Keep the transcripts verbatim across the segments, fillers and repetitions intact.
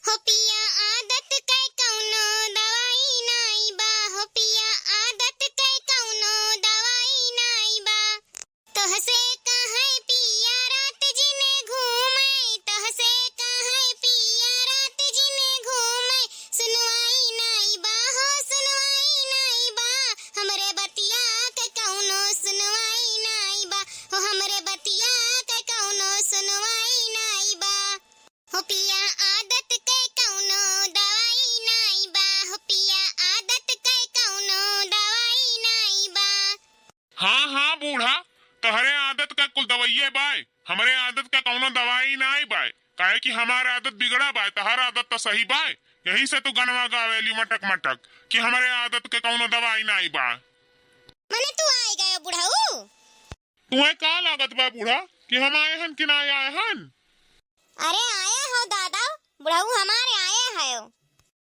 हो पिया आदत कै कौनो दवाई नाई बा, हो पिया आदत कै कौनो दवाई नाई बा। तोहसे कहे पिया रात जिने घूमे, तोहसे कहे पिया रात जिने घूमे, सुनवाई नाई बा हो, सुनवाई नाई बा, हमरे बतिया कै कौनो सुनवाई नाई बा हो, हमरे बतिया कै कौनो सुनवाई नाई बा। हो पिया आदत कै कौनो दवाई नाई बा, हो पिया आदत कै कौनो दवाई नाई बा। हाँ, हाँ बूढ़ा, तहरे आदत कै कुल दवाइये बाय, हमरे आदत कै कौनो दवाई नाई बाय, काहे कि हमार आदत बिगड़ा बाय, तहार आदत त सही बाय, यही से तू गनवा गावेली मटक मटक कि हमरे आदत कै कौनो दवाई नाई बा। मने तू आए गयो बुढ़ऊ? तुहे का लागत बा बूढ़ा कि हम आए हन कि नाई आए हन? अरे आए हो दादा, बुढ़ऊ हमारे आए हो।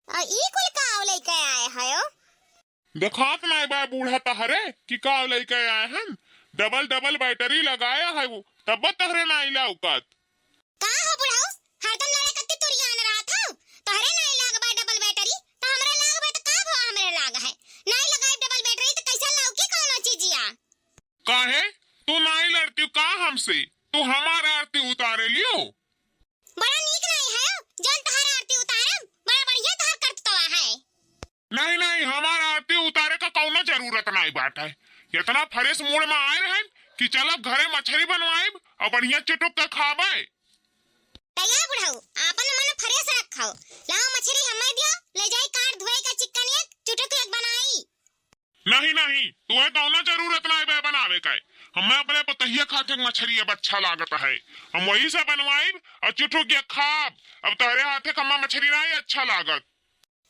आ ई कुल का लइके आए हो? देखात नाई बा बूढ़ा तहरे कि का लइके आए हन? डबल डबल बैटरी लगाया है वो, तब तहरे नाई लौकत। का हो बुढ़ऊ, हरदम लड़े कत्ती तुरियान रहत हो? तहरे नाई लाग बा डबल बैटरी, त हमरे लाग बा त का भवा हमरे लाग है? नाई लगाई डबल बैटरी त कैसे लौकी कौनो चीजिया? काहे? तू नाई लड़ती का हमसे? तू हमार आरती उतारे लियो। बड़ा नीक नाई है, जौन तहार आरती उतारम, बड़ा बढ़िया तहार करतवा है। नहीं, नहीं, हमार आरती उतारे का कौनो जरूरत नाई बाटे। इतना fresh mood में आए रहन कि चलब घरे मछरी बनवाइब और बढ़िया चुटुक के खाबे। तैया बुढ़ऊ, आपन मन fresh रखो। लाओ मछरी हमें दियो, ले जाई काट धोए के चिकन एक, चुटुक एक बनाई। नहीं, नहीं, तुहे कौनो जरूरत नाई बे बनावे के। हमें अपने पतहिया खाते के मछरी अब अच्छा लागत है, हम वही से बनवाइब और चुटुक के खाब। अब तोहरे हाथे के हमें मछरी नाई अच्छा लागत।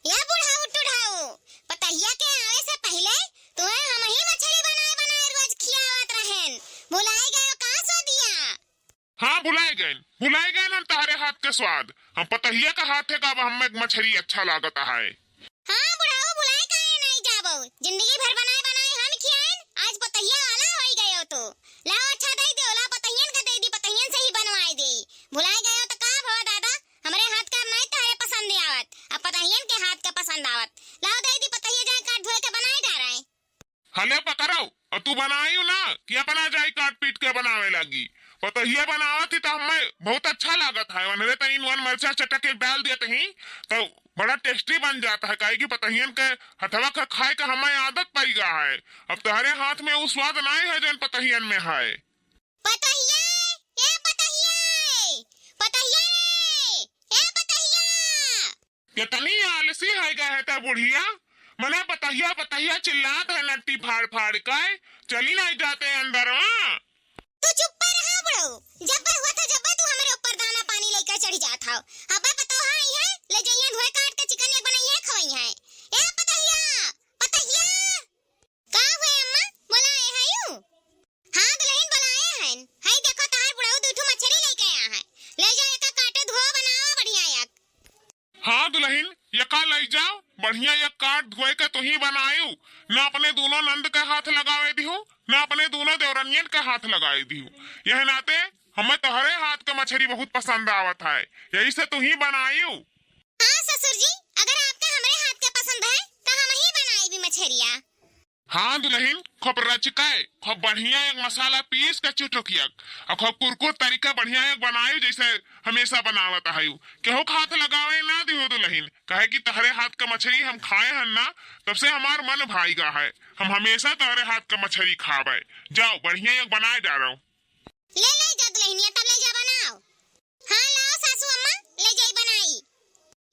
या बुढ़ऊ टुढ़ऊ, पतहिया के आवे से पहिले तुहे हम ही मछरी बनाए बनाए रोज खियावत रहेन, भुलाई गयो का सो दिया? हाँ, भुलाए गएन, भुलाए गएन हम तहरे हाथ के स्वाद। हम पतहिया का हाथे का अब हमें मछरी अच्छा लागत है। हाँ बुढ़ऊ, भुलाए काहे नाई जाबो, जिंदगी भर बनाए बनाए हम खियाएन, आज पतहिया वाला होई गयो तो। लाओ अच्छा दे दो, लाओ पतहियन का दे दी, पतहियन से ही बनवाए दे। भुलाए गयो तो का भवा दादा, हमरे हाथ का नाई तहरे पसंद आवत, अब पतहियन के हाथ का पसंद आवत। लाओ दे दी पतहिया, जाए काट धोए के बनाए डारे। हले पकड़ो, और तू बनायू ना कि अपना जाई काट पीट के बनावे लागी। पतहिया बनावत ही तो हमें बहुत अच्छा लागत है, वनरे तनी नून मरचा चटक के डाल देत ही तो बड़ा tasty बन जात है, काहे कि पतहियन के हथवा के खाए के हमें आदत पड़ गया है। अब तहरे हाथ में वो स्वाद नाई है जौन पतहियन में है। पतहिया, ए पतहिया, पतहिया रे, ए पतहिया। कितनी आलसी है गए है ते बुढ़िया, मने पतहिया पतहिया चिल्लात है नट्टी फाड़ फाड़ के, चली नहीं जाते अंदरवा। तू चुप्पा रहा बुढ़ऊ, जब्बे हुआ था जब्बे तू हमरे ऊपर दाना पानी लेकर चढ़ी जात हो। अब्बे पतोहा आई है, ले जइया धोए काट के चिकन एक बनइया खवई है। ए पतहिया, पतहिया। का हुए अम्मा, बोलाए है यू? हाँ दुलहिन बोलाए हैं। हई देखो तहार बुढ़ऊ दुइ ठो मछरी लेके आया है। ले जाओ एका काटे धोआ बनावा बढ़िया एक। हाँ दुलहिन, एका ले जाओ बढ़िया एक काट धोए के तुही बनायू। ना अपने दोनों नंद के हाथ लगावे दिहू, ना अपने दोनों देवरनियन के हाथ लगावे दिहू। यह नाते हमें तोहरे हाथ के मछरी बहुत पसंद आवत है, यही से तुही बनायू। हाँ ससुर जी, अगर आपका हमरे हाथ के पसंद है तो हम ही बनाई भी मछरिया। हाँ दुलहिन, खूब रचिकाए, खूब बढ़िया एक मसाला पीस के चुटुकियक, और खूब कुरकुर तरीका बढ़िया एक बनायू जैसे हमेशा बनावत आयु। केहू के हाथ लगावे ना दिहो दुलहिन, काहे कि तहरे हाथ का मछरी हम खाए हन ना, तब से हमार मन भाई गा है। हम हमेशा तहरे हाथ का मछरी खावे। जाओ बढ़िया एक बनाए डारो। ले ले जा दुलहिनिया, तब ले जा बनाओ। हाँ, लाओ सासू अम्मा, ले जाई बनाई।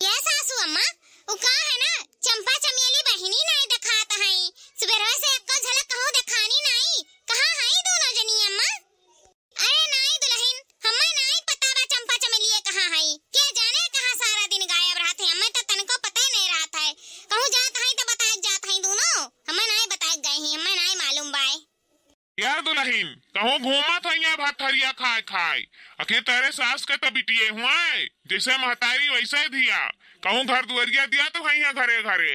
ये सासू अम्मा, उ का है ना, चंपा चमेली बहिनी नाई देखात हई। सुबेरवा से एको झलक कहूँ देखानी नाई। कहाँ हई दोनों जनी अम्मा? अरे नाई दुलहिन, हम्मे नाई पता बा चंपा चमेलिये कहाँ हई। के जाने कहाँ सारा दिन गायब रहत है, हम्मे तो तनको पता ही नहीं रहत है। कहूँ जात हई तो बताए जात हई दोनों, हम्मे नाई बताए गए ही, हम्मे नाई मालूम बाय। यार दुलहिन, कहूँ घूमत हइया भात थरिया खाए खाए। आखिर तेरे सास के तो बिटिये हुआए, जैसे महतारी वैसे धिया। कहूँ घर दुआरिया दिया तो हइया घरे घरे।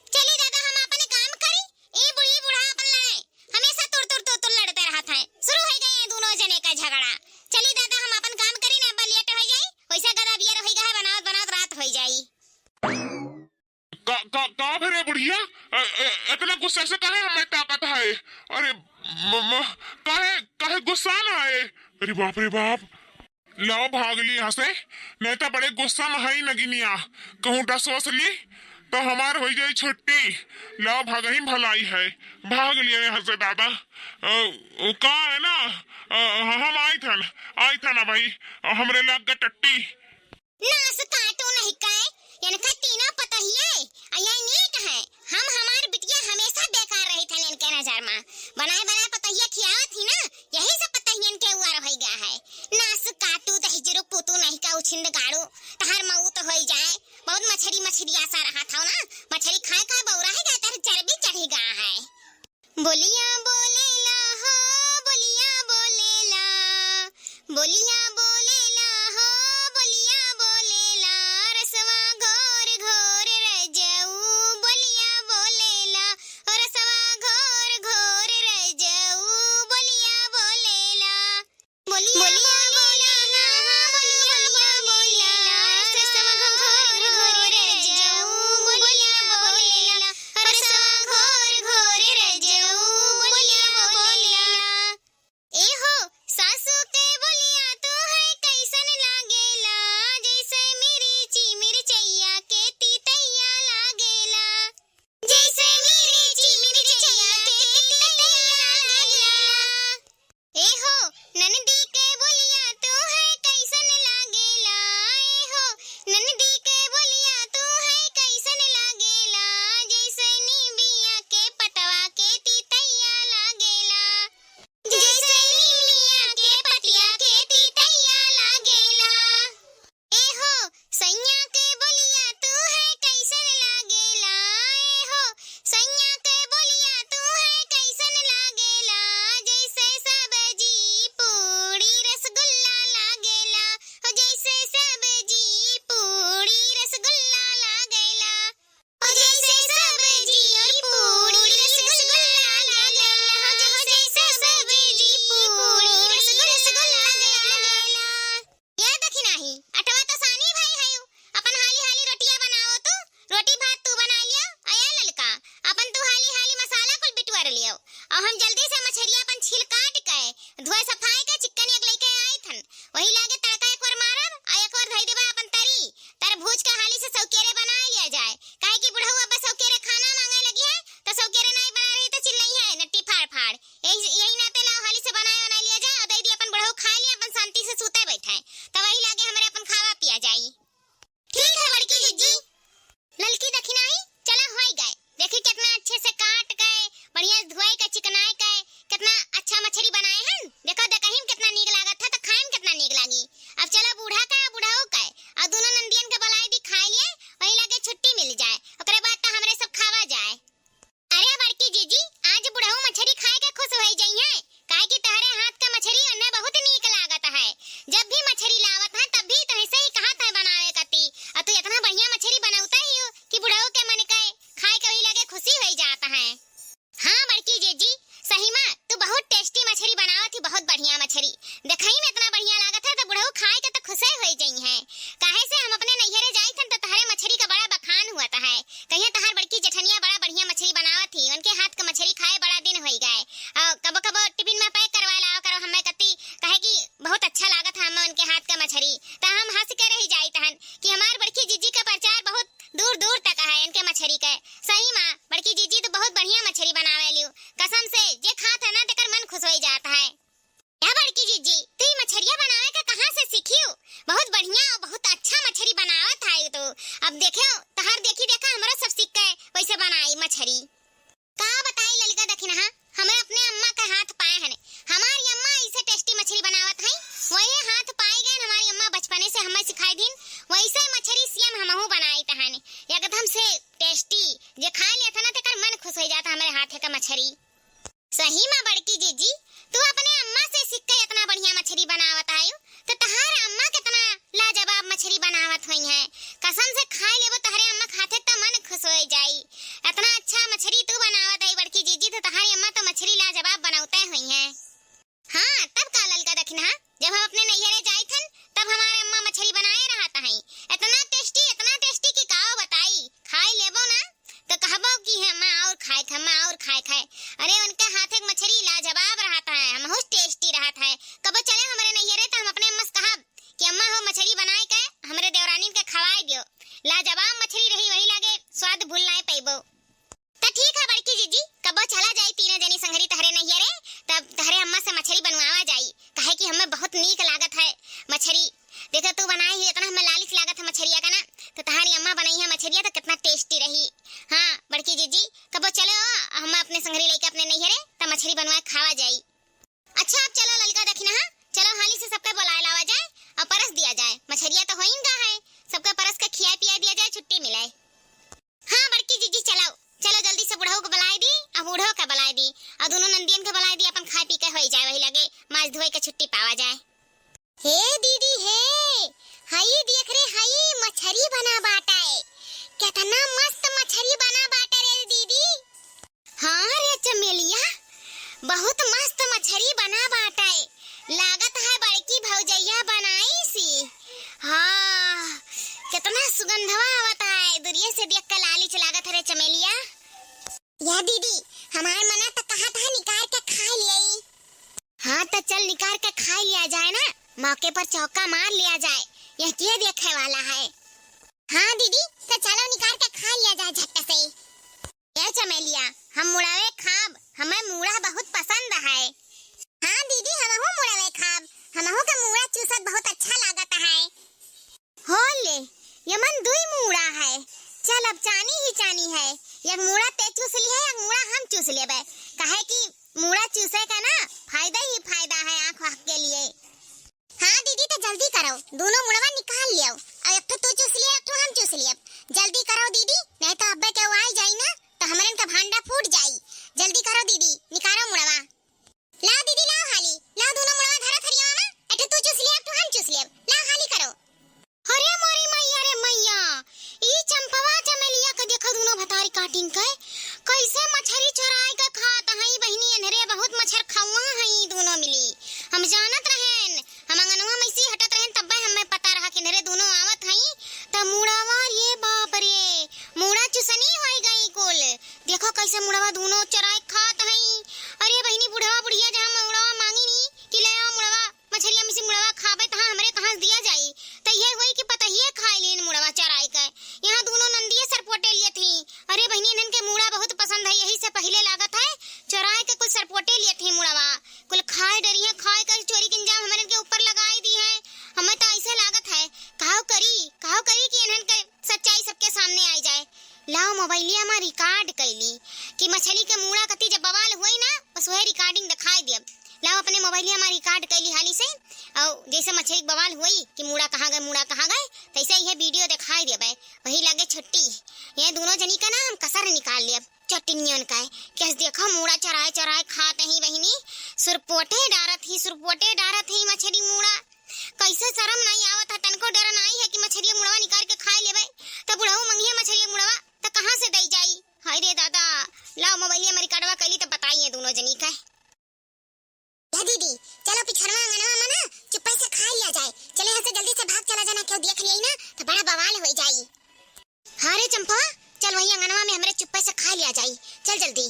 चली दादा, हम अपने काम करी, ई बुढ़ी बूढ़ा अपन लड़े। हमेशा तुर तुर तुर तुर लड़ते रहत हैं। शुरू हो गए हैं दोनों जने का झगड़ा। चली दादा, हम अपन काम करी ना, अब लेट हो जाए। वैसे गदा बियर हो गया है, बनावत बनावत रात हो बुढ़िया, अ, अ, इतना गुस्सा से काहे हमें ताकत है? अरे, म-, म-, काहे, काहे गुस्सा ना है? अरे बाप रे बाप। लाओ भाग ली यहाँ से, नहीं तो बड़े गुस्सा में है नगिनिया। कहूँ डस वस ली तो हमार हो जाई छुट्टी। लाओ भाग ही भलाई है, भाग लिया यहाँ से दादा। अ, वो का है ना, अ, हम आई थन, आई थन भाई, हमरे लग गए टट्टी। नास काटू नहीं कहे, इनका तीनों पतोहिए, आ ये नीक है। हम हमार बिटिया हमेशा बेकार रही थन इनके नजर में। बनाए बनाए पतोहिए खियावत ही ना, यही से पतोहियन के उआर होई गया है। नास काटू दहिजरू पूतू नहीं का उछिंद गाड़ू, तहार मऊ तो होई जाए। बहुत मछरी मछरी आसा रहा था ना, मछरी खाए का बौरा है गया, तहार चर्बी चढ़ी गया है। बोलिया बोलेला हो, बोलिया बोलेला, बोलिया बोलेला हो, बोलिया बोलेला, रसवा घोर घोर रजऊ, बोलिया बोलेला, रसवा घोर घोर रजऊ, बोलिया बोलेला। बोलिया बोलेला, बोलिया बोलेला, रसवा घोर घोर रजऊ, बोलिया बोलेला, रसवा घोर घोर रजऊ, बोलिया बोलेला। ए हो, सासू के बोलिया तो है कैसन लागेला, जैसे मिर्ची मिर्चैया के तीतैया लागेला। जैसे मिर्ची मिर्चैया के तीतैया लागेला। ए हो, ननदी के बोलिया तो है कैसन लागेला, ए हो, ननदी के बोलिया तो है कैसन लागेला, जैसे नीबिया के पतवा के तीतैया लागेला, जैसे नीबिया के पतिया के तीतैया लागेला। ए हो, सैया के बोलिया तू है कैसन लागेला, ए हो, सैया के बोलिया तू है कैसन लागेला, जैसे सब्जी पूड़ी रसगुल्ला लागेला, हो जैसे सब्जी पूड़ी रसगुल्ला लागेला। ओ जैसे सब्जी और पूरी रसगुल्ला लागेला, ओ जैसे सब्जी पूरी रसगुल्ला लागेला। या देखी नाही, अटवा तो सानी भाई हयू, अपन हाली हाली रोटिया बनाओ तू, रोटी भात तू बना लियो। अया ललका, अपन तू हाली हाली मसाला कुल बिटवर लियो, और हम जल्दी से मछरिया अपन छील काट के, धोए सफाई के चिकन एक लइके आई थन, वही लागे तड़का एक बार मारब, आ एक बार धई देबा अपन तरी, तर भूज के हाली से सौकेरे बना लिया जाए। काहे कि बुढ़ऊ अब सौकेरे खाना मांगे लगी है, तो सौकेरे नाई बना रही तो चिल्लई है नट्टी फाड़ फाड़। यही, यही नाते लाओ हाली से बनाए बनाए लिया जाए और दे दी अपन बुढ़ऊ खा लिया, अपन शांति से सूते बैठे। तो वही लागे हमरे अपन खावा पिया जाई। ठीक है बड़की जिज्जी। ललकी दखिनाई चला होई गए। देखी कितना अच्छे से काट के, बढ़िया धोए के, चिकनाए के, कितना अच्छा मछरी बनाए हैं। देखो देखही में कितना नीक लागत है, तो खाए में कितना नीक लागी। अब चलो बूढ़ा का, बुढ़ऊ का, और दोनों नंदियन के बुलाई दी, खाए लिए, वही लागे छुट्टी मिल जाए, ओकरे बाद तो हमरे सब खावा जाए। अरे बड़की जीजी, आज बुढ़ऊ मछरी खाए के खुश होई जइहें, काहे कि तहरे हाथ के मछरी उन्हें बहुत नीक लागत है। जब भी मछरी लावत हैं, तब भी तहसे ही कहत हैं बनावे कती, और तू इतना बढ़िया मछरी बनौता ही हो कि बुढ़ऊ के मन के खाए के वही लगे खुशी होई जात है। हाँ बड़की जीजी, सही में तू बहुत tasty मछरी बनावत ही, बहुत बढ़िया मछरी। देखई में इतना बढ़िया लागत है, तो बुढ़ऊ खाए के तो खुशे होई जइहें। काहे से हम अपने नैहरे जाइत हन, तो तहरे मछरी का बड़ा बखान हुआ है। कहिए तहार बड़की जेठनिया बड़ा बढ़िया मछरी बनावत ही, उनके हाथ का मछरी खाए बड़ा दिन होई गए। आ, कबो कबो टिफिन में pack करवा लावा करो, हमें कती कहे कि बहुत अच्छा लागत है हमें उनके हाथ का मछरी। तो हम हंस के रह जाइत हन कि हमार बड़की जीजी का प्रचार बहुत दूर दूर तक है इनके मछरी के। सही माँ, बड़की जीजी तो बहुत बढ़िया मछरी बनावे लियो। कसम से, जे खात है ना, तेकर मन खुश होई जात है। या बड़की जीजी, तू ई मछरिया बनावे के कहाँ से सीखियो? बहुत बढ़िया और बहुत अच्छा मछरी बनावत है तू। अब देखियो, तहार देखी देखा हमरो सब सीख के वैसे बनाई मछरी। का बताई ललिका दखिनहा, हमरे अपने अम्मा के हाथ पाए हने। हमारी अम्मा ऐसे tasty मछरी बनावत है, वही हाथ पाए गए हमारी अम्मा बचपने से हमें सिखाई दिन, वैसे मछरी same हमहू बनाई तहाने। एकदम से tasty, जे खा लेता ना तेकर मन खुश हो जाता हमरे हाथ के मछरी। सही में बड़की जीजी, तू अपने अम्मा से सीख के इतना बढ़िया मछरी बनावत आयु, तो तहार अम्मा कितना लाजवाब मछरी बनावत होई हैं। कसम से खाए लेबो तहरे अम्मा खाते तो मन खुश हो जाई। इतना अच्छा मछरी तू बनावत आई बड़की जीजी, तो तहारी अम्मा तो मछरी लाजवाब बनावते होई हैं। हाँ, तब का ललका दखिनहा, जब हम अपने नैहरे जाइत हन, तब हमारे अम्मा मछरी बनाए रहत हैं। इतना tasty, इतना tasty कि का बताई। खाए लेबो ना, तो कहबो कि लाजवाब मछरी रही, वही लागे स्वाद भूल नाय पइबो। त ठीक है बड़की जीजी, कबो चला जाई तीनों जनी संघरी तहरे नैहरे, तब तहरे अम्मा से मछरी बनवावा जाई, काहे कि हमें बहुत नीक लागत है मछरी। देखो तू बनाई ही, इतना हमें लालिच लागत है मछरिया का ना, तो तहारी अम्मा बनाई है मछरिया तो कितना tasty रही। हाँ बड़की जीजी, कबो चलो, हम अपने संघरी लइके अपने नैहरे, तब मछरी बनवाए खावा जाई। अच्छा, अब चलो ललका दखिनहा, चलो हाली से सबके बुलाए लावा जाए और परस दिया जाए। मछरिया तो होइन गा है, सबके परस के खियाए पियाए दिया जाए, छुट्टी मिले। हाँ बड़की जीजी, चलो, चलो जल्दी से बुढ़ऊ के बुलाए दी, अब बूढ़ो के बुलाए दी, और दोनों नंदियन के बुलाए दी, अपन खाए पी के होई जाए, वही लगे माज धोए के छुट्टी पावा जाए। हे दीदी हे, हई देख रे, हई मछरी बना बाटे, कितना मस्त मछरी बना बाटे रे दीदी। हाँ रे चमेलिया, बहुत मस्त मछरी बना बाटे, लागत है बड़की भौजैया बनाई सी। हाँ, कितना सुगंधवा आवत है, दुरिये से देख के लालिच लागत है रे चमेलिया। या दीदी, हमार मना त कहत है निकार के खाए लियाई। हाँ, त चल निकार के खाए लिया जाए ना, मौके पर चौका मार लिया जाए, यह के देखे वाला है। हाँ दीदी, त चलो निकार के खाए लिया जाए झट से। ए चमेलिया, हम मुड़वे खाब, हमें मूड़ा बहुत पसंद है। हाँ दीदी, हमहू मुड़वे खाब, हमहू के मूड़ा चूसत बहुत अच्छा लागत है। हो ले, यमन दुई मूड़ा है, चल अब चानी ही चानी है, एक मूड़ा ते चूस लिहे, एक मूड़ा हम चूस लेबे, काहे कि मूड़ा चूसे का ना फायदा ही फायदा है आँख वाँख के लिए। हाँ दीदी, तो जल्दी करो, दोनों मुड़वा निकाल लियो, और एक ठो तू चूस लियो, एक ठो हम चूस लियो। जल्दी करो दीदी, नहीं तो अब्बे के आई जाई ना, तो हमरन का भांडा फूट जाई। जल्दी करो दीदी, निकालो मुड़वा। लाओ दीदी, लाओ हाली, लाओ दोनों मुड़वा धरो थरिया में, एक ठो तू चूस लियो, एक ठो हम चूस लियो, लाओ हाली करो। अरे मोरी मैया रे मैया, ई चंपवा चमेलिया के देखो दोनों भतारी काटिन के, कैसे मछरी चोराए के खात हई बहिनी, अनहरे बहुत मच्छर खउआ हई ई दोनों मिली। हम जानत रहेन, हम अंगनवा में से हटत रहेन, तब्बे हमें पता रहा कि अनहरे दोनों आवत हई, त मुड़वा, ये बाप रे, मुड़ा चुसनी होई गई कुल। देखो कैसे मुड़वा दोनों चोराए खात हई। अरे बहिनी, बुढ़वा बुढ़िया जहाँ मुड़वा मांगी नी कि ले आओ मुड़वा, मछरिया में से मुड़वा खाबे, तहाँ हमरे कहाँ से दिया जाई? त इहे होई कि पतहिए खाए लेन मुड़वा चराए के। यहाँ दोनों नंदिये सरपोटे लिए थी। अरे बहिनी, इन्हन के मुड़ा बहुत पसंद है, यही से पहिले लागत है चराए के कुल सरपोटे लिए थी मुड़वा। कुल खाए डरिया, खाए के चोरी के इंजाम हमरन के ऊपर लगाई दी है। हमें त ऐसे लागत है, काहो करी, काहो करी कि इन्हन के सच्चाई सबके सामने आई जाए। लाओ मोबाइलिया में record कैली कि मछली के मुड़ा कती जब बवाल हुई ना, बस वह recording दिखाई दियब। लाओ अपने मोबाइलिया में record कैली हाली से, और जैसे मछली के बवाल हुई कि मुड़ा कहाँ गए, मुड़ा कहाँ गए, तैसे यह video दिखाई देबे। वही लगे छुट्टी, ये दोनों जनी का ना हम कसर निकाल लेब। चटिनियन का है, कैसे देखो मुड़ा चराए चराए खात ही बहिनी, सुरपोटे डारत ही, सुरपोटे डारत ही मछली मुड़ा। कैसे शरम नाई आवत है, तनको डर नाई है कि मछरिया मुड़वा निकाल के खाए लेबे, त बुढ़ऊ मंगिया मछरिया मुड़वा त कहाँ से दई जाई? हाय रे दादा, लाओ मोबाइलिया में recordवा कैली त बताई है दोनों जनी का। या दीदी, चलो पिछड़वा अंगनवा में ना चुप्पे से खाए लिया जाए। चलो यहाँ से जल्दी से भाग चला जाना, केहू देख लिया ना तो बड़ा बवाल हो जाई। हाँ रे चंपा, चल वही अंगनवा में हमरे चुप्पे से खाए लिया जाई। चल जल्दी।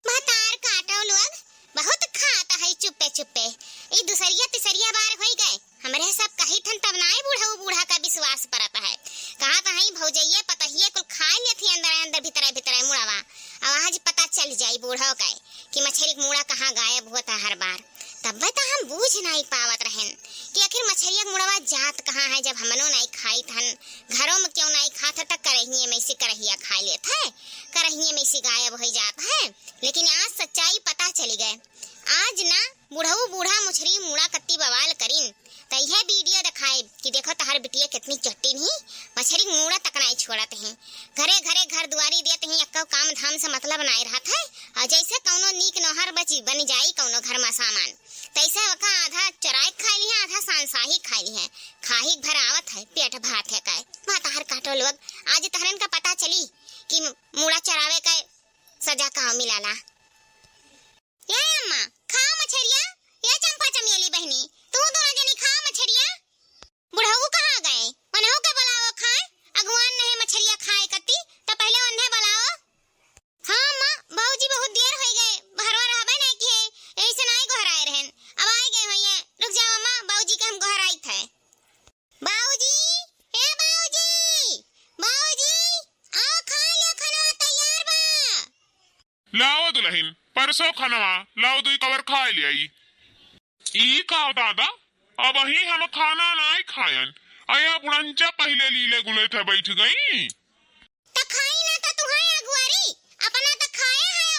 भतार काटो लोग, बहुत खात है चुप्पे चुप्पे। ई दुसरिया तिसरिया बार होई गए। हमरे सब कही थन तब नाई बुढ़ऊ बूढ़ा का विश्वास परत है। कहा त हई भौजइये पतहिये कुल खाए लेथी अंदर अंदर भीतरे भीतरे मुड़वा। अब आज पता चल जाई बूढ़ो के कि मछरी के मुड़ा कहाँ गायब होत है हर बार। तब्बे त हम बूझ नाई पावत रहेन कि आखिर मछरिया के मुड़वा जात कहाँ है, जब हमनो नाई खाई थन, घरों में क्यों नाई खात है, त करहिए में से करहिया खाए लेत है, करहिए में से गायब हो जात है। लेकिन आज सच्चाई पता चली गए। आज ना बुढ़ऊ बूढ़ा मछरी मुड़ा कत्ती बवाल करिन, त यह video दिखाए कि देखो तहार बिटिया कितनी चट्टिन ही, मछरी मुड़ा तक नाई छोड़त ही, घरे घरे घर दुआरी देत ही, अक्को काम धाम से मतलब नाई रहत है, और जैसे कौनो नीक नोहर बची बन जाई कौनो घर में सामान, तैसे ओका आधा चराए खाई ली है, आधा सांसाही खाई ली है, खाही भर आवत है, पेट भात है काय। वाह तहार काटो लोग, आज तहरन का पता चली कि मुड़ा चरावे का सजा का मिलाला। ए अम्मा, खा मछरिया। ए चंपा चमेली बहिनी, तू दोनों जनी खा मछरिया। बुढ़ऊ कहाँ गए? उन्हों के बुलाओ खाए। अगुआन नहीं मछरिया खाए कती, त पहले उन्हें बुलाओ। हाँ अम्मा, बाबूजी बहुत देर हो गए, बहरवा रहबे नहीं किए, यही से नहीं गोहराए रहन। अब आए गए होइए। रुक जाओ अम्मा, बाबूजी के हम गोहराई थे। बाबूजी, ए बाबूजी, लाओ दुलहिन, परसो खनवा, लाओ दुई कवर खाइ लियाई। ई का दादा, अबहीं हम खाना नाई खायन, अया बुढ़ंचा पहिले लीले गुले थे बैठ गई। त खाई ना त तुहैं अगुआरी, अपना त खाए है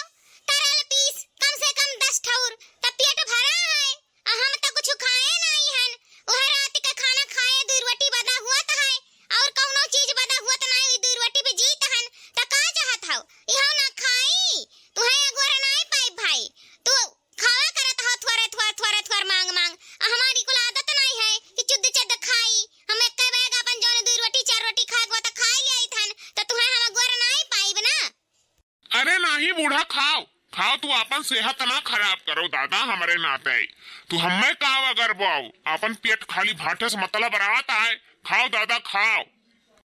तरल पीस, कम से कम दस ठौर, त पेट भरा है। आ हम त कुछ खाए नाई हन, उहे रात के खाना खाए, दुई रोटी बदा हुअत है, और कौनो चीज बदा हुअत नाई, दुई रोटी पे जीत हन, त का चाहत हौ? इहो ना खाई, तुहैं अगुआर नाई पाई भाई, तू खावा करत हो थोरे थोर, थोरे थोर मांग मांग। आ हमारी कुल आदत नाई है कि चुद्द चद्द खाई। हम एक्के बैग अपन जौन दुई रोटी, चार रोटी खाए को त खाई लियाई थन, त तुहैं हम अगुआर नाई पाइब ना। अरे नाही बूढ़ा, खाओ, खाओ, तू अपन सेहत ना खराब करो दादा, हमरे नाते। तू हम्मे का अगर बाऊ, अपन पेट खाली भाटे से मतलब रहत है। खाओ दादा, खाओ।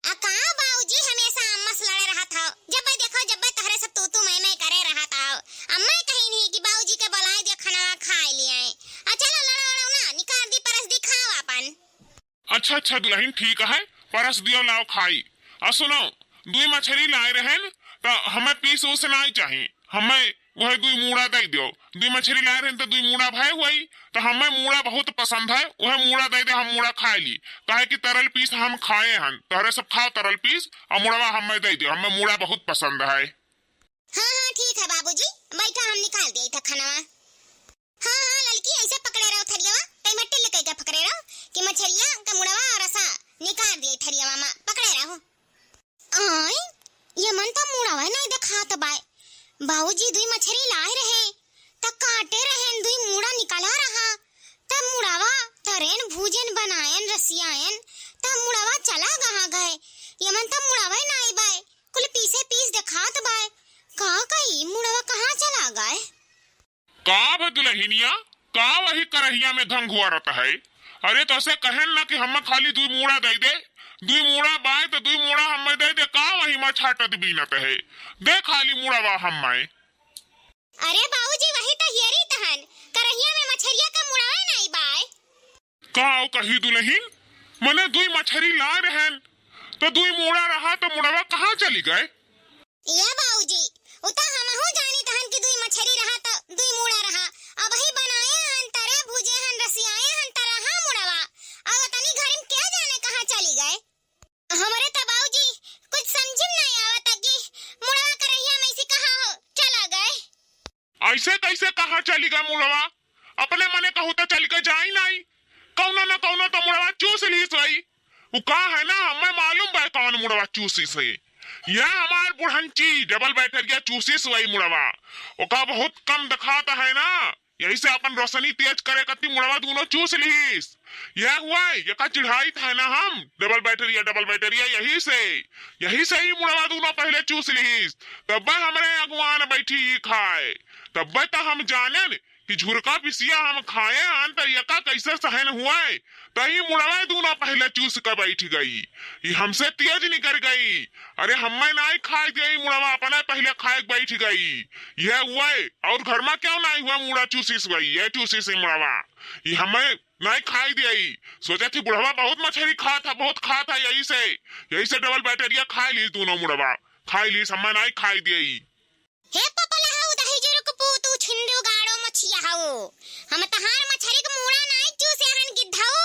आ का बाबूजी हमेशा अम्मा से लड़े रहत हौ? जब देखो जब तोहरे सब तू तू मैं मैं करे रहत हौ। अम्मा कही नहीं कि बाबूजी के बुलाए दियो, खाना खाए ले आए। आ चलो लड़ो लड़ो ना, निकाल दी परस दी, खाओ अपन। अच्छा अच्छा दुलहिन, ठीक है, परस दियो, लाओ खाई। आ सुनो, दुई मछरी लाए रहेन, त हमें पीस उस नाई चाही, हमें वह दुई मूड़ा दे दियो। दुई मछरी लाए रहेन त दुई मूड़ा भय हुई, त हमें मूड़ा बहुत पसंद है, वह मूड़ा दे दे, हम मूड़ा खाए ली। काहे कि तरल पीस हम खाए हन, तोहरे सब खाओ तरल पीस, और मूड़वा हमें दे दियो, हमें मूड़ा बहुत पसंद है। हाँ हाँ ठीक है बाबूजी, बैठा, हम निकाल दिए था खानवा। हाँ हाँ ललकी, ऐसे पकड़े रहो थरियावा, तई में टिल कई के पकड़े रहो कि मछरिया का मूड़वा और रसा निकाल दिए थरियावा में, पकड़े रहो। आय, ये मन त मूड़वा नहीं देखात बाय। बाबूजी दुई मछरी लाए रहे, त काटे रहे, दुई मूड़ा निकला रहा, त मूड़वा तरेन, भूजेन, बनायन, रसियायन, त मूड़वा चला कहाँ गए? ये मन त मूड़वा नहीं बाय, कुल पीसे पीस देखात बाय। का कही, मूड़वा कहाँ चला गए? का भे दुलहिनिया, का वही करहिया में धंगुआरत है? अरे तोसे कहेन ना कि हम्मे खाली दुई मूड़ा दे दे, दुई मूड़ा बाय त दुई मूड़ा हम्मे दे दे, का वही मा छाटत बीनत है? दे खाली मूड़वा हम्मे। अरे बाबूजी, वही त हियरी तहन, करहिया में मछरिया का मूड़वा नाई बाय। का ओ कही दुलहिन, मने दुई मछरी लाए रहेन, त दुई मूड़ा रहा त मूड़वा कहाँ चली गए? ए बाबूजी, उ त हमहू जानी तहन कि दुई मछरी रहा त दुई मूड़ा रहा। अबही बनाए हन तरे, भूजे हन, रसियाए हन त रहा मूड़वा। अब तनी घरी में के जाने कहाँ चली गए। हमरे त बाबूजी कुछ समझ में नहीं आवत कि मूड़वा करहिया में से कहाँ हो चला गए। ऐसे कैसे कहाँ चली गए मूड़वा? अपने मने कहू त चली गए, जाई नाई। कौनो न कौनो त मूड़वा चूस लीस वही। उ का है ना, हमें मालूम बा कौन मूड़वा चूसिस है। यह हमार बुढ़ंची डबल बैटरिया चूसिस वही मूड़वा। ओका बहुत कम देखात है ना, यही से अपन रोशनी तेज करे कती मूड़वा दूनो चूस लीस। यह हुआ है, यका चिढ़ाइत है ना हम, डबल बैटरिया, डबल बैटरिया, यही से, यही से ही मूड़वा दूनो पहिले चूस लीस। तब्बे हमरे अगुआन बैठी ही खाए, तब्बे त हम जानेन कि झुरका पिसिया हम खाए हन, त यका कैसे सहन हुए? त ई मुड़वा दूनो पहिले चूस के बैठ गई, ई हमसे तेज निकर गई। अरे हम्मे नाई खाए दिया, ई मुड़वा अपने पहिले खाए के बैठ गई। यह हुए, और घर में क्यों नाई हुआ, मुड़ा चूसिस हुआ, ये चूसिस ई मुड़वा, ई हम्मे नाई खाए दिया। ई सोचा थी बुढ़वा बहुत मछरी खात है, बहुत खात है, यही से, यही से डबल बैटरिया खाए ली दूनो मुड़वा, खाए ली, हम्मे नाई खाए दिया। हे पपला हऊ, दही जुरुक पूतू, छिंदू गाड़ो मछिया हऊ। हम तहार मछरी के मूड़ा नाई चूसे हन गिद्धऊ।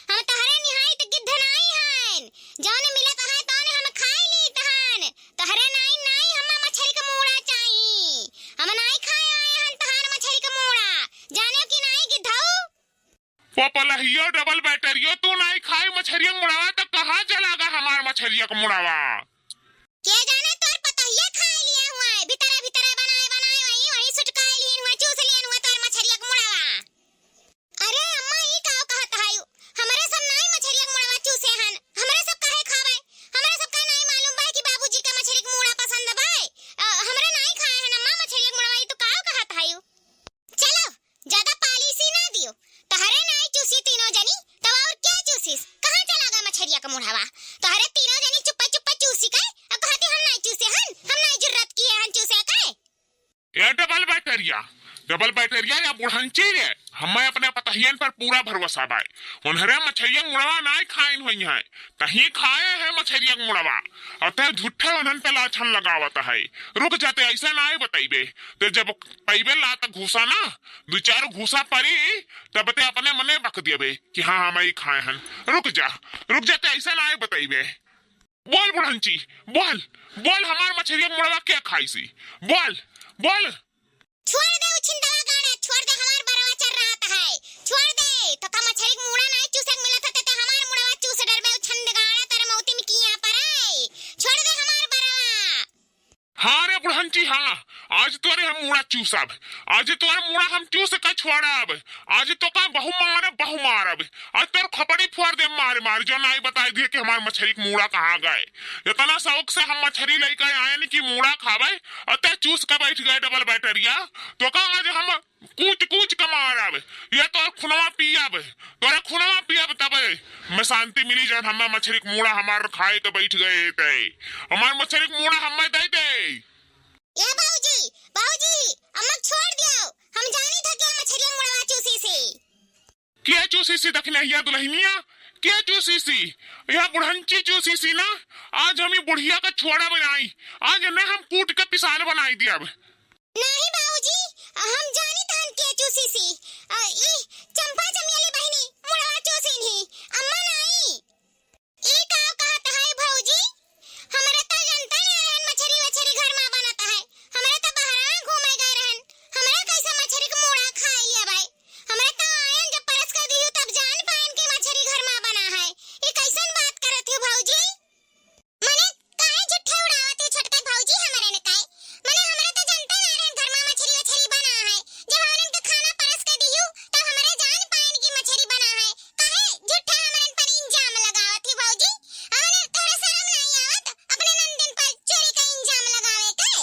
हम तहरे निहाई त गिद्ध नाई हन। जौन मिलत है तौन हम खाई ली तहन। तहरे नाई नाई हम मछरी के मूड़ा चाही। हम नाई खाए आए हन तहार मछरी के मूड़ा। जाने कि नाई गिद्धऊ? पपलहियो डबल बैटरियो तू नाई खाई मछरिया के मुड़वा त कहाँ चला गा हमार मछरिया के मुड़वा? के जाने तोर पतोहिया खाए लिए हुआ है, भीतरे भीतरे बनाए बनाए वही वही सुटकाए लियन हुआ, चूस लियन हुआ तोर मछरिया के मुड़वा। अरे अम्मा, ई का कहत है? हमरे सब नाई मछरिया के मुड़वा चूसे हन, हमरे सब काहे खावे? हमरे सब का नाई मालूम बा कि बाबूजी के मछरी के मुड़ा पसंद बा? अ, हमरे नाई खाए हन अम्मा मछरिया के मुड़वा, ई तू का कहत है? चलो, ज्यादा पालिसी ना दियो। तहरे नाई चूसी तीनों जनी, तब और क्या चूसिस? कहाँ चला गए मछरिया का मुड़वा? तहरे तीनों जनी चुप्पा चुप्पा चूसी के, अब कहती हम नाई चूसे हन, हम नाई जुर्रत किए हन चूसे के। ए डबल बैटरिया, डबल बैटरिया या बुढ़ंची रे, हमें अपने पतहियन पर पूरा भरोसा बाय। उन्हरे मछरिया मुड़वा नाई खाइन हुई है, तही खाए है मछरिया के मुड़वा, अउ तै झूठे उन्हन पे लाछन लगावत है। रुक जा, तै अइसे नाहीं बतइबे। तै जब पइबे लात घूसा ना, दुइ चार घूसा परी, तब तै अपने मने बक दियबे कि हाँ, हम ई खाए हन। रुक जा, रुक जा, तै अइसे नाहीं बतइबे। बोल बुढ़ंची, बोल, बोल, हमार मछरिया के मुड़वा के खाइसी? बोल, बोल। छोड़ दे उ छिंदवा गाड़ा, छोड़ दे, हमार बरवा चर रहत है, छोड़ दे। तोका मछरी के मुड़ा नाहीं चूसे के मिलत है, ते हमार मुड़वा चूस डरबे, उ छिंद गाड़ा, तोरे मौती में किया पर है। छोड़ दे हमार बरवा। हाँ रे बुढ़ंची, हाँ, आज तोरे हम मुड़ा चूसब, आज तोरे मुड़ा हम चूस के छोड़ब। आज तोका बहु मारब, बहु मारब। आज तोर खोपड़ी फोड़ देब मार मार, जो नाहीं बताइ दिहे कि हमार मछरी के मुड़ा कहाँ गए। इतना शौक से हम मछरी लइके आएन कि मुड़ा खाबे, अउ तै चूस के बैठ गए डबल बैटरिया। तोका आज हम कूच कूच के मारब, या तोर खुनवा पियब, तोरे खुनवा पियब, तब मैं शांति मिली, जब हमें मछरी के मुड़ा हमार खाए के बैठ गए तै। हमार मछरी के मुड़ा हमें दे दे। ए बाबूजी, बाबूजी, अम्मा छोड़ दियो, हम जानी था कि मछरिया मुड़वा चूसी सी। के चूसी सी दखिनहिया दुलहिनिया? के चूसी सी? यह बुढ़ंची चूसी सी ना। आज हम ई बुढ़िया का छोड़ा बनाई, आज न हम कूट के पिसान बनाई दियब। नाहीं बाबूजी, हम जानी थान के चूसी सी। अ, ई चंपा चमेली बहिनी मुड़वा चूसिन ही, अम्मा नाहीं। ई का कहत है भौजी? हमरे त जनते नाहीं रहन मछरी वछरी घर मा बनत है। हमरे त बहरा घूमे गए रहन। हमरे कैसे मछरी के मुड़ा खाए लिया भाई? हमरे त आयन जब परस के दिहू तब जान पायन कि मछरी घर मा बना है। ई कैसन बात करत हो भौजी? मने काहे झूठे उड़ावत है छोटका भौजी हमरे ने काहे? मने हमरे त जनते नाहीं रहन घर मा मछरी वछरी बना है। जब हमरे के खाना परस के दिहू तब हमरे जान पायन कि मछरी बना है। काहे झूठा हमरन पर इल्जाम लगावत ही भौजी? अरे तोहरा शरम नाहीं आवत अपने नंदन पर चोरी का इल्जाम लगावे के?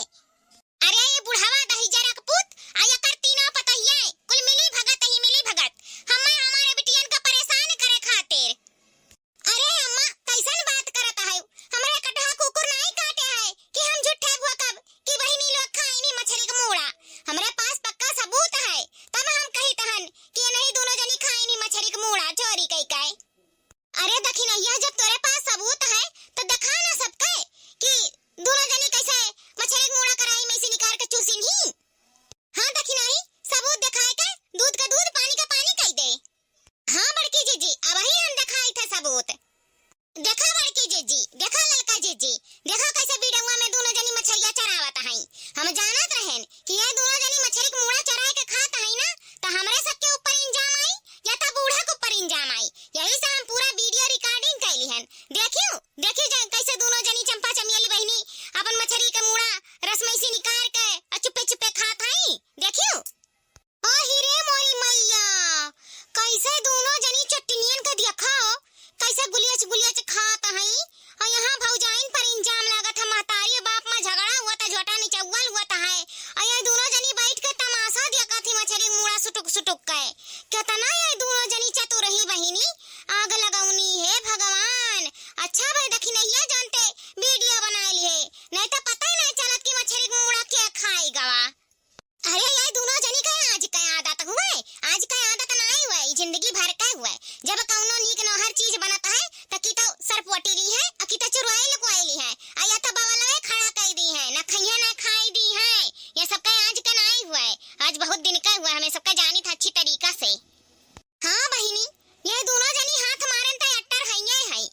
अरे ये बुढ़वा दहिजरा के पूत, आ एकर तीनों पतहिया, कुल मिली भगत ही मिली भगत। हम्मे हमारे बिटियन का परेशान करे खातिर। अरे अम्मा, कैसन बात करत है? हमरे कटहा कुकुर नाहीं काटे है कि हम झूठे भोकब कि बहिनी लोग खाइनी मछरी के मूड़ा। हमरे पास पक्का सबूत है, तब हम कहित हन कि ये नहीं दोनों जनी खाइनी मछरी के मूड़ा चोरी कई के। अरे दखिनहिया, जब तोरे पास सबूत है, तो देखा ना सबके कि दोनों जनी कैसे मछरी के मूड़ा कराही में से निकाल के चूसिन ही। हाँ दखिनही, सबूत देखाए के दूध का दूध, पानी का पानी कई दे। हाँ बड़की जीजी, अबही हम देखाई थे सबूत। देखा बड़की जीजी, देखा ललका जीजी, देखा कैसे बीडंगवा में दोनों जनी मछरिया चरावत हई। हम जानत रहेन कि ये दोनों जनी मछरी के मूड़ा चराए के खात हई ना, त हमरे सबके ऊपर इल्जाम आई या त बूढ़ा के ऊपर इल्जाम आई। यही से हम पूरा video recording कैली हन। देखियो, देखियो जा कैसे दोनों जनी चंपा चमेली बहिनी अपन मछरी के मूड़ा रस में से निकाल के अ चुप्पे चुप्पे खात हई। देखियो। आही रे मोरी मैया, कैसे दोनों जनी चट्टनियन के देखो, कैसे गुलियच गुलियच खात हई। अउ यहाँ भौजाइन पर इल्जाम लागत है, महतारी बाप मा झगड़ा हुआ था, झोटा निचौवल हुआ था है। अउ ये दोनों जनी बैठ के तमाशा देखत ही मछरी मूड़ा सुटुक सुटुक के। केतना ये दोनों जनी चतुर ही बहिनी, आग लगौनी हे भगवान। अच्छा भाई दखिनहिया जानते video बनाए लिए, नहीं तो पता ही नहीं चलत कि मछरी मूड़ा के खाई गवा। अरे, ये दोनों जनी का आज का आदत हुए, आज का आदत नाई हुए, ई जिंदगी भर का हुए। जब कौनो नीक नोहर चीज बनत है, त की तो सरपोटी ली है, अ की तो चुराई लुकवाई ली है, अ या तो बवलवे खड़ा कई दी है, न खइहे न खाई दी है। ये सबका आज का नाई हुए, आज बहुत दिन का हुए, हमें सबका जानी था अच्छी तरीका से। हाँ बहिनी, ये दोनों जनी हाथ मारन त अट्टर हइये है,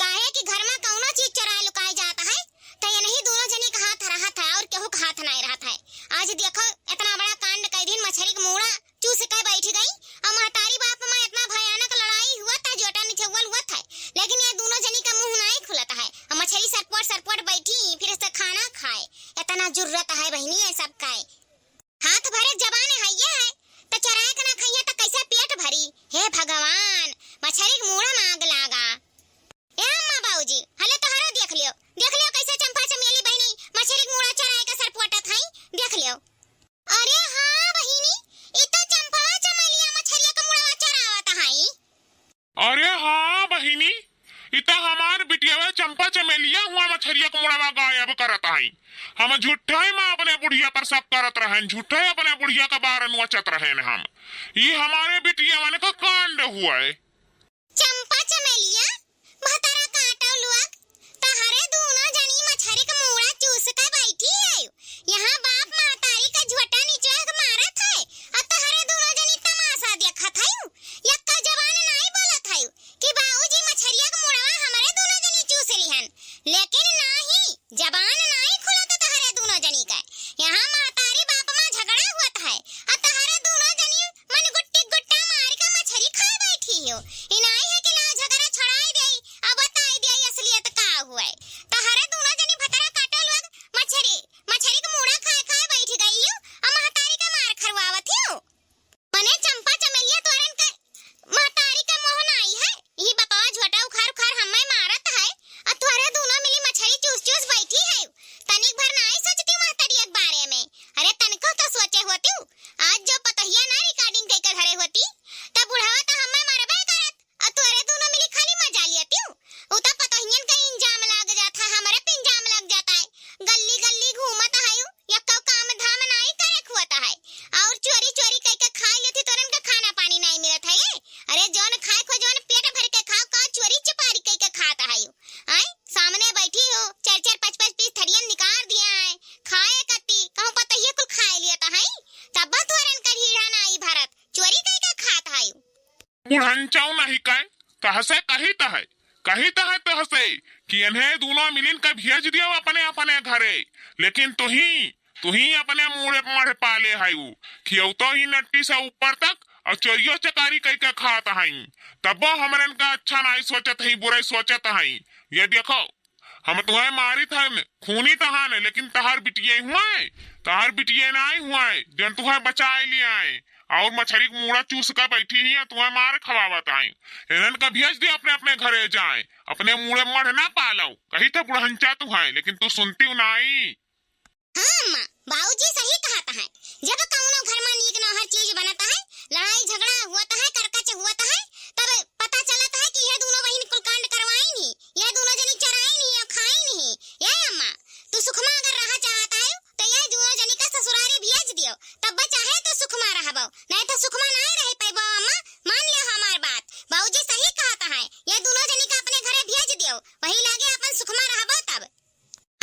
काहे कि घर मा कौनो चीज चोराए लुकाए जात है, त ये नहीं दोनों जनी का हाथ रहत है और केहू का हाथ नाई रहत है। आज देखो, इतना बड़ा कांड कई दिन मछरी के मूड़ा चूस के बैठ गई, और महतारी बाप मा इतना भयानक लड़ाई हुआ था, जोटा निचौवल हुआ था, लेकिन ये दोनों जनी का मुंह नाई खुलत है, और मछरी सरपोट सरपोट बैठी, फिर से खाना खाए। इतना जुर्रत है बहिनी, ये सब का है। हाथ भरे जबान हइये है, त चराए के ना खइहे त कैसे पेट भरी? हे भगवान, मछरी के मूड़ा मा आग लागा। ए अम्मा बाबूजी, हले तोहरो देख लियो, देख लियो कैसे चंपा चमेली बहिनी मछरी के मूड़ा चराए के सरपोटत हई, देख लियो। अरे हाँ बहिनी, ई तो चंपा चमेलिया मछरिया के मूड़वा चरावत हई। अरे हाँ बहिनी, इ त हमार बिटियावा चंपा चमेलिया हुआ मछरिया के मुड़वा गायब करत हई। हम झूठे मा अपने बुढ़िया पर शक करत रहेन, झूठे अपने बुढ़िया का बार नोचत रहेन हम। इ हमारे बिटियावन का कांड हुआ है। चंपा चमेलिया, भतरा काटो लुअक, लेकिन नाही, जबान नाही खुलत तहरे दूनो जनी के। यहाँ महतारी बाप मा झगड़ा हुअत है, आ तहरे दूनो जनी मन गुट्टी गुट्टा मार के मछरी खाए बैठी हो। ई नाही है कि ला झगड़ा छुड़ाई देई, आ बताई देई असलियत का हुए। तहरे दूनो जनी भतरा काटो लोग मछरी, मछरी के मूड़ा खाए खाए बैठ गई हो, आ महतारी का मार खरवावत हो। मने चंपा चमेलिया तोरन के महतारी का मोह नाई है। ई बपवा झोटा उखार उखार हम्मे मारत है, आ तोहरे दूनो मिली मछरी चूस चूस बैठी है। तनिक भर नाई सोचती महतारी के बारे में। अरे तनिको तो सोचे होती। आज जो पतोहिया ना recording कई के धरे होती, तब बुढ़ावा तो हम्मे मारबे करत। आ तोहरे दूनो मिली खाली मजा लियती। उ तो पतोहियन का इंजाम लाग जात है, हमरे पे इंजाम लग जाता है। गल्ली गल्ली घूमत है, यक्को काम धाम नाई करे खुअत है, और चोरी चोरी कई के खाई लेती, तोरन का खाना पानी नाई मिलत है। अरे जौन खाए खो, जौन पेट भर के खाओ, का चोरी चपारी कई के खात है? आय, सामने बैठी हो, चार चार पाँच पाँच पीस थरियन निकाल दिया है, खाए कती, कहूँ पतोहिए कुल खाए लियत है, तब तोरन का ढीढ़ा नाई भरत, चोरी कई के खात है। बुढ़ंचौ नहीं कहे, तहसे कहित है, कहित है तहसे कि इन्हें दूनो मिलिन के भेज दियो अपने अपने घरे, लेकिन तुही, तुही अपने मूड़े मढ़ पाले हयू, खियौतो ही नट्टी से ऊपर तक और चोरियो चकारी कई के खात हई, तबो हमरन का अच्छा नाई सोचत हई, बुराई सोचत हई। ये देखो, हम तुहे मारित हन, खूनी तहान, लेकिन तहार बिटिये हुए, तहार बिटिये नाई हुए, जन तुहे बचाए लियाए, और मछरी के मूड़ा चूस के बैठी ही, तुहे मार खवावत आई। इन्हन का भेज दे अपने अपने घरे जाए, अपने मूड़े मढ़ ना पालो, कही थे बुढ़ंचा तुहे, लेकिन तू सुनती नाई। हाँ अम्मा, बाबूजी सही कहत हैं। जब कउनो घर मा नीक नौहर चीज बनत है, लड़ाई झगड़ा हुअत है, करकच हुअत है, तब पता चलत है कि यह दूनो बहिन कुल कांड करवाइन ही, यह दूनो जनी चराइन ही और खाइन ही। ये अम्मा, तू सुखमा अगर रहा चाहत है, तो यह दूनो जनी का ससुरारी भेज दियो, तब चाहे तो सुखमा रहबो, नहीं तो सुखमा नहीं रह पैबो अम्मा, मान लियो हमार बात। बाबूजी सही कहत हैं, यह दूनो जनी का अपने घरे भेज दियो, वही लागे अपन सुखमा रहबो तब।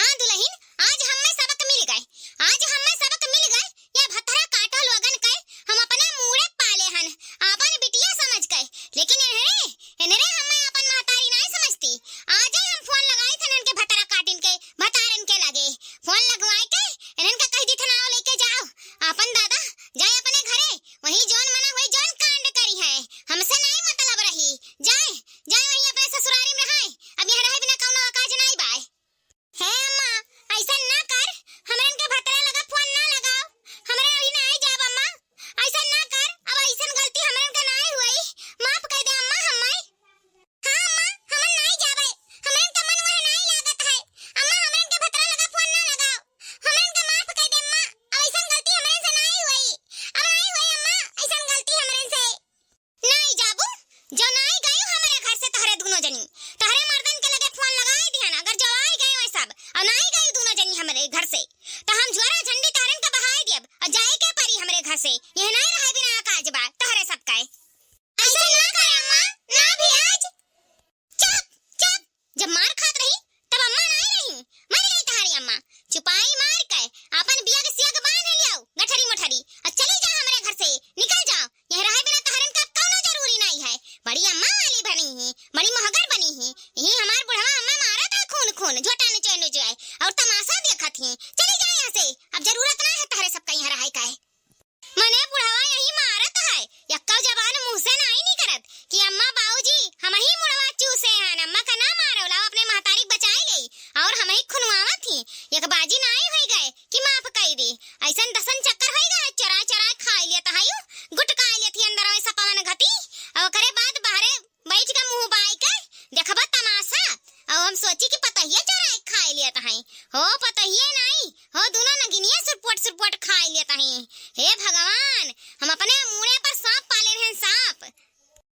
हाँ दुलहिन, आज हम्मे सबक मिल गए, आज हम्मे सबक मिल गए, या भतरा काटो लोगन के हम अपने मूड़े पाले हन, आपन बिटिया समझ के, लेकिन एनरे, एनरे हम्मे आपन महतारी नाई समझती। आज ही हम फोन लगाई थन इनके भतरा काटिन के, भतारन के लगे। फोन लगवाए के इनन का कह दी थन, "आओ लेके जाओ आपन दादा, जाए अपने घरे, वहीं जौन मना होई जौन कांड करी है, हमसे नाई मतलब रही, जाए, जाए वहीं अपने ससुरारी में रहे, अब यहाँ रहे बिना कौनो औकाज नाई बाय।" हे अम्मा, अइसन ना कर, हमरन के भतरा लगा फोन ना लगाओ, हमरे अभी ना आई जाब अम्मा, अइसन ना कर, अब अइसन गलती हमरन के नाई हुई, माफ कर दे अम्मा हम्मे। हाँ अम्मा, हमन नाई जाबे, हमरन के मन वह नाई लागत है, अम्मा हमरन के भतरा लगा फोन ना लगाओ, हमरन के माफ कर दे अम्मा, अब अइसन गलती हमरन से नाई हुई, अब नाई हुई अम्मा, अइसन गलती हमरन से। नाई जाबू, जो नाई गयू हमरे घर से तहरे दूनो जनी, तहरे मर्दन के लगे फोन लगाई दिहन, अगर जो आई गए वै सब, और नाई गयू दूनो जनी हमरे घर से, तो हम ज्वाला झंडी तहरन के बहाई दियब, और जाए के परी हमरे घर से, यह नाई रहे बिना काज बा, तहरे सब के। ऐसे ना कर अम्मा, ना भी आज। चुप, चुप, जब मार खात रही, तब अम्मा नाई रही, मर गई तहारी अम्मा। चुपाई मार के आपन बियग सियग बांध लियाओ, गठरी मोठरी, और चली जा हमरे घर से, निकल जाओ। यह रहे बिना तहरन का कौनो जरूरी नाई है। बड़ी अम्मा वाली बनी ही, बड़ी मोहगर बनी ही। यही हमार बुढ़वा अम्मा मारा था खून खून, झोटा नुचोए नुचोए, और तमाशा देखत ही। चली जा यहाँ से, अब जरूरत ना है तहरे सबका यहाँ रहे का है। मने बुढ़वा यही मारत है, यक्का जबान मुँह से नाई निकरत कि अम्मा बाबूजी हमही मुड़वा चूसे हन, अम्मा का ना मारो, लाओ अपने महतारी के बचाए लेई, और हमही खुनवावत ही, एक बाजी नाई होई गए कि माफ कई दी। अइसन दसन चक्कर होई गए, चरा चरा खाई लेत हयू, गुटकाई लेत ही अंदर में सपवन घती, और ओकरे बाद बाहरे बैठ के मुँह बाई के देखबा तमाशा। और हम सोची कि पतहिया चोराई खाई लेत हई। हो पतहिया नाई, हो दूनो नगिनिया सुरपोट सुरपोट खाई लेत हई। हे भगवान, हम अपने मूड़े पर सांप पाले रहन, सांप।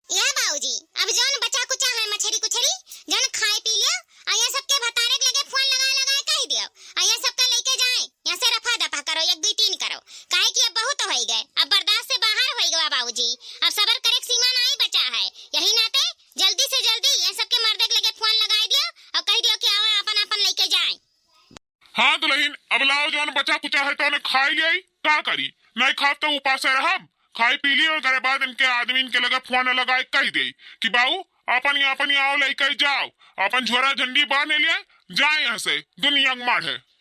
या बाबूजी, अब जौन बचा कुचा है मछरी कुछरी, जौन खाए पी लियो, और ये सबके भतारे के लगे फोन लगा लगा कह दियो, और ये सबके लेके जाए, यहाँ से रफा दफा करो, एक दुई तीन करो, काहे कि अब बहुत होई गए, अब बर्दाश्त से बाहर होई गवा बाबूजी, अब सबर करे के सीमा नाई बचा है। यही नाते जल्दी से जल्दी ये सबके मर्दे के लगे फोन लगाई दियो और कह दियो कि आवे आपन आपन लेके जाए। हाँ दुलहिन, अब लाओ जौन बचा कुचा है तौने खाई लियाई, का करी, नहीं खाब तो उपासे रहब। खाई पी ली, ओकरे बाद इनके आदमी इनके लगे फोन लगाए कह दे कि बाऊ आपन ही, आपन ही आओ लेके जाओ, आपन झोरा झंडी बांध लिया, जा यहाँ से, दुनिया के मार है।